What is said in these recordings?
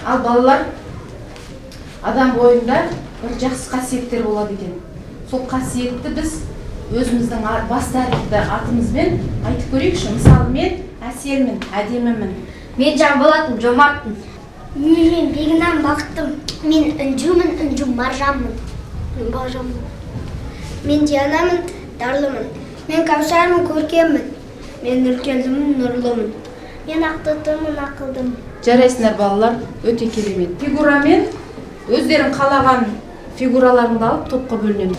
Ал балалар, адам бойында бір жақсы қасиеттер болады екен. Сол қасиетті біз өзіміздің басты әріпті атымызбен айтып көрейікші. Мысалы, мен Әселмін, әдемімін. Мен Жанболатпын, жомартпын. Мен Бегінам, бақыттым. Мен Інжумін, Інжу маржанмын. Мен Бағжанмын. Мен Дианамын, дарлымын. Мен Кәусармын, көркеммін. Мен Нұркелдімін, нұрлымын. Мен Ақтотымын, ақылдымын. Жарайсыңдар, балалар, өте керемет. Фигурамен өздерің қалаған фигураларыңды алып, топқа бөлінемін.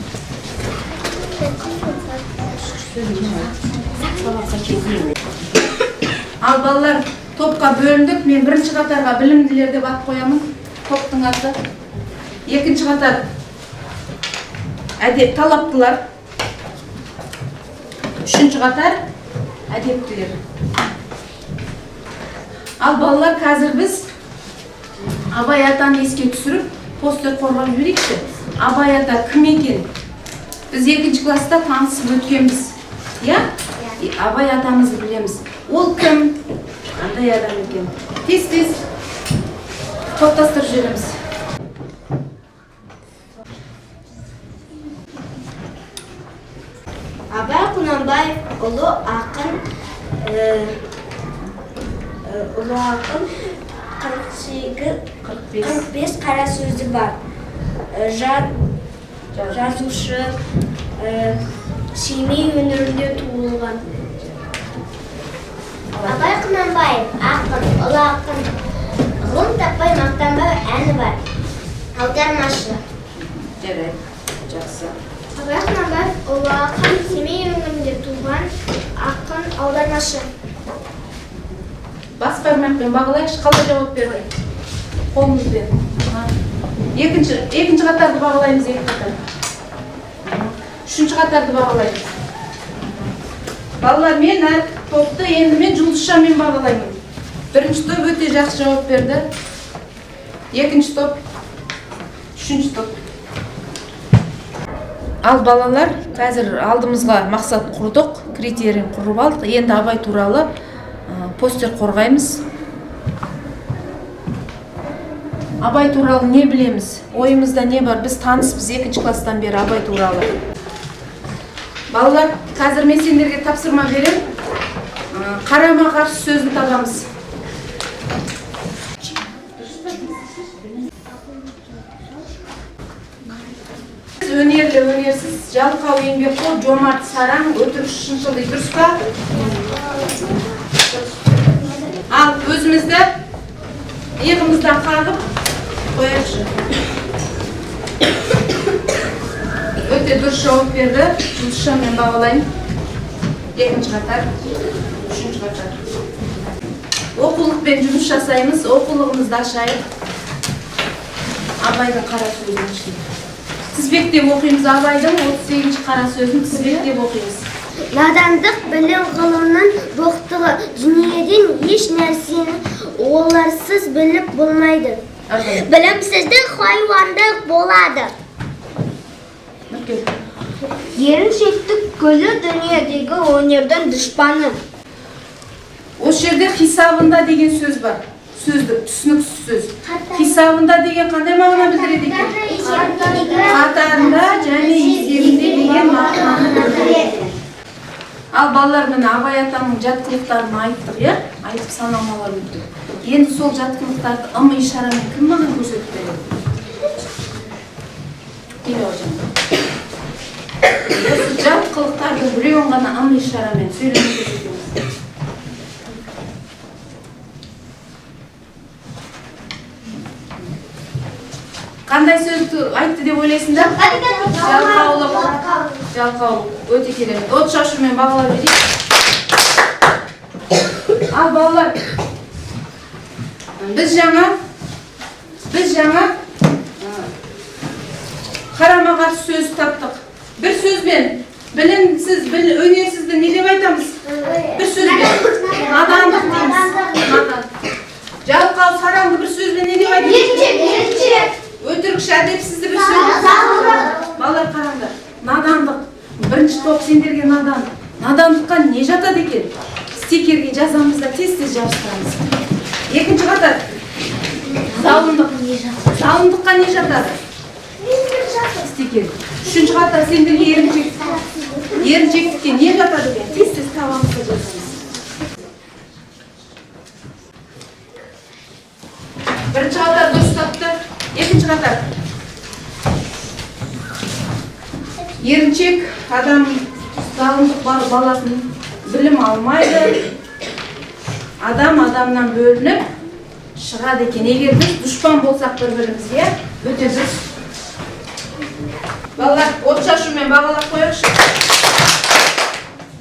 Ал балалар, топқа бөліндік. Мен бірінші қатарға білімділер деп ат қоямын. Топтың аты. Екінші қатар әдеп талаптылар. Үшінші қатар әдептілер. Ал балалар, қазір біз Абай атаны еске түсіріп, постер қорғап жіберейікші. Абай ата кім екен? Біз екінші класста танысып өткенбіз. Иә? Абай атамызды білеміз. Ол кім? Қандай адам екен? Тез-тез топтастырып жібереміз. Абай Құнанбаев ұлы ақын, ұлы ақын 48 45. 45 қара сөзі бар. Жазушы, Семей өңірінде туылған. Абай Құнанбаев ақын, ұлы ақын. Ғылым таппай мақтанбау әні бар. Аудармашы. Жарайды, жақсы. Абай Құнанбаев ұлы ақын, Семей өңірінде туған ақын, аудармашы. Бас бармақпен бағалайықшы, қалай жауап берді? Қолымызбен. Екінші қатарды бағалаймыз, екі қатар. Үшінші қатарды бағалаймыз. Балалар, мен әр топты енді мен жұлдызшамен бағалаймын. Бірінші топ өте жақсы жауап берді. Екінші топ, үшінші топ. Ал балалар, қазір алдымызға мақсат құрдық, критерийін құрып алдық. Енді Абай туралы постер қорғаймыз. Абай туралы не білеміз? Ойымызда не бар? Біз таныспыз екінші класстан бері Абай туралы. Балалар, қазір мен сендерге тапсырма беремін. Қарама-қарсы сөзін табамыз. Өнерлі, өнерсіз, жалқау, еңбекқор, жомарт, сараң, өтірікші, шыншыл дейді. Дұрыс па? Ал өзімізді иығымыздан қағып қояйықшы. Өте дұрыс жауап берді. Жұлдызшамен бағалаймын. Екінші қатар, үшінші қатар. Оқулықпен жұмыс жасаймыз. Оқулығымызды ашайық. Абайдың қара сөзін ішінде. Тізбектеп оқимыз Абайдың 38-ші қара сөзін тізбектеп оқимыз. Надандық білім ғылымның боқтығы. Дүниеден еш нәрсені оларсыз біліп болмайды. Ары. Білімсіздік хайуандық болады. Нұркел. Еріншектік күллі дүниедегі өнердің дұшпаны. Осы жерде хисабында деген сөз бар. Сөздік, түсініксіз сөз. Хисабында деген қандай мағына білдіреді екен? Қатарында және есебінде деген мағынаны білдіреді. Ал балалар, міне Абай атаның жат қылықтарын айттық, иә? Айтып санамалар өттік. Енді сол жат қылықтарды ым ишарамен кім маған көрсетіп береді? Кел, Бауыржан. Осы жат қылықтардың біреуін ғана ым ишарамен сөйлеп көрсетеміз. Қандай сөзді айтты деп ойлайсыңдар? Жалқаулық. Жалқаулық. Өте керемет. От шашумен бағалап жіберейік. Ал балалар, біз жаңа қарама-қарсы сөз таптық. Бір сөзбен білімсіз, өнерсізді не деп айтамыз? Бір сөзбен надандық дейміз. Надан. Жалқау, сараңды бір сөзбен не деп айтамыз? Өтірікші, әдепсізді бір сөзбен. Балалар, қараңдар. Надандық. Бірінші топ сендерге надан. Надандыққа не жатады екен? Стикерге жазамыз да тез-тез жабыстырамыз. Екінші қатар. Заулық. Залымдыққа не жатады? Істеген. Үшінші қатар сендерге еріншек. Еріншектікке не жатады екен? Тез тез табамыз да жазамыз. Бірінші қатар дұрыс тапты. Екінші қатар. Еріншек адам залымдық бар, баласын білім алмайды. Адам адамнан бөлініп шығады екен. Егер біз дұшпан болсақ бір бірімізге, өте дұрыс. Балалар, от шашумен бағалап қояйықшы.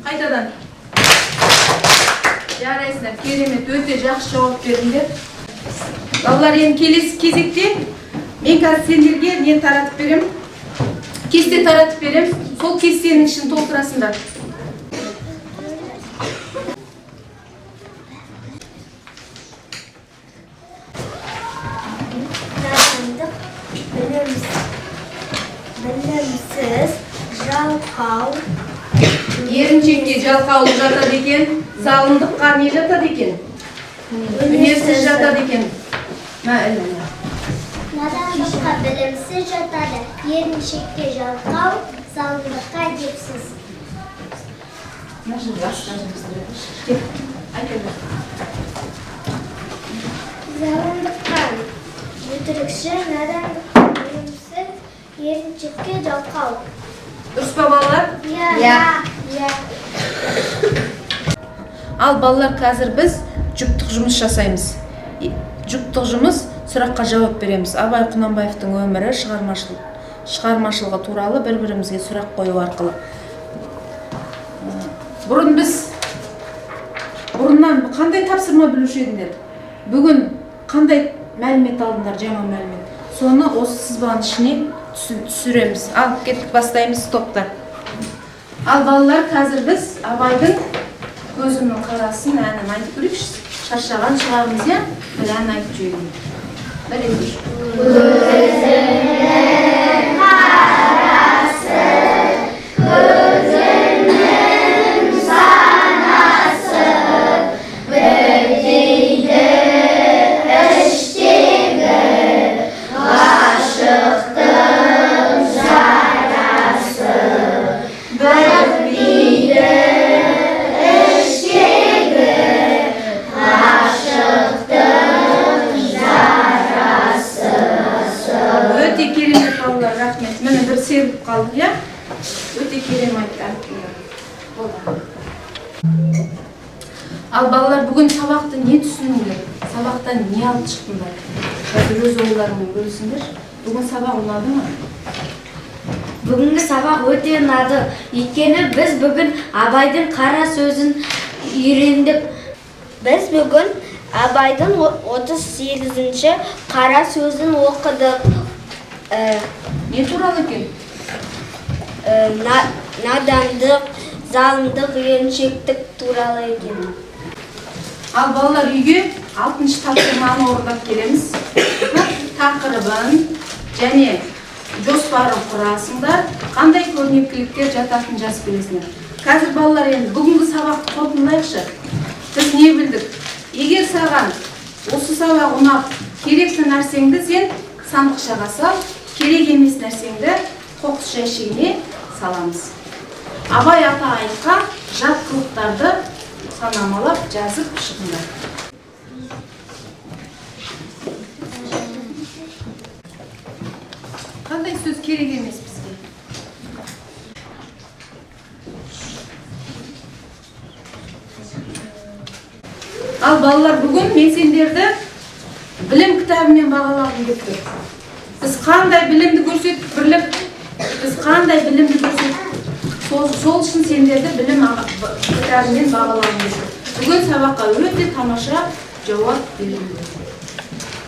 Қайтадан. Жарайсыңдар, керемет, өте жақсы жауап бердіңдер. Балалар, енді келесі кезекте мен қазір сендерге не таратып беремін? Кесте таратып беремін. Сол кестенің ішін толтырасыңдар. Надандық, білімсіз, жалқау. Еріншекке жалқаулық жатады екен, залымдыққа не жатады екен? Өнерсіз жатады екен. Мә, ілін. Надандыққа білімсіз жатады, еріншекке жалқау, залымдыққа әдепсіз. Мына жерде астына жазып. Кел, айта бер. Залымдыққа өтірікші, надандыққа білімсіз, еріншекке жалқау. Дұрыс па, балалар? Иә. Иә. Ал балалар, қазір біз жұптық жұмыс жасаймыз. Жұптық жұмыс, сұраққа жауап береміз. Абай Құнанбаевтың өмірі, шығармашылығы туралы бір бірімізге сұрақ қою арқылы. Бұрын біз бұрыннан қандай тапсырма білуші едіңдер? Бүгін қандай мәлімет алдыңдар, жаңа мәлімет? Соны осы сызбаның ішіне түсіреміз. Ал кеттік, бастаймыз топта. Ал балалар, қазір біз Абайдың «Көзімнің қарасын» әнін айтып көрейікші. Шаршаған шығармыз, иә? Бір ән айтып жіберейік. Бір, екі, үш. Өте керемет, балалар, рахмет. Міне, бір серігіп қалдық, иә? Өте керемет айттыңдар. Болды. Ал балалар, бүгін сабақты не түсіндіңдер? Сабақтан не алып шықтыңдар? Қазір өз ойларыңмен бөлісіңдер. Бүгін сабақ ұнады ма? Бүгінгі сабақ өте ұнады. Өйткені біз бүгін Абайдың қара сөзін үйрендік. Біз бүгін Абайдың 38-ші қара сөзін оқыдық. Не туралы екен? Надандық, залымдық, еріншектік туралы екен. Ал балалар, үйге алтыншы тапсырманы орындап келеміз. Тақырыбын және жоспарын құрасыңдар. Қандай көрнекіліктер жататынын жазып келесіңдер. Қазір, балалар, енді бүгінгі сабақты қорытындылайықшы. Біз не білдік? Егер саған осы сабақ ұнап, керекті нәрсеңді сен сандықшаға сал, керек емес нәрсеңді қоқыс жәшігіне саламыз. Абай ата айтқан жат қылықтарды санамалап жазып шығыңдар. Қандай сөз керек емес бізге? Ал балалар, бүгін мен сендерді білім кітабымен бағалағым келіп тұр. Біз қандай білімді көрсеттік, бірлік? Біз қандай білімді көрсеттік? Сол үшін сендерді білім кітабымен бағалағым келіп тұр. Бүгін сабаққа өте тамаша жауап бердіңдер.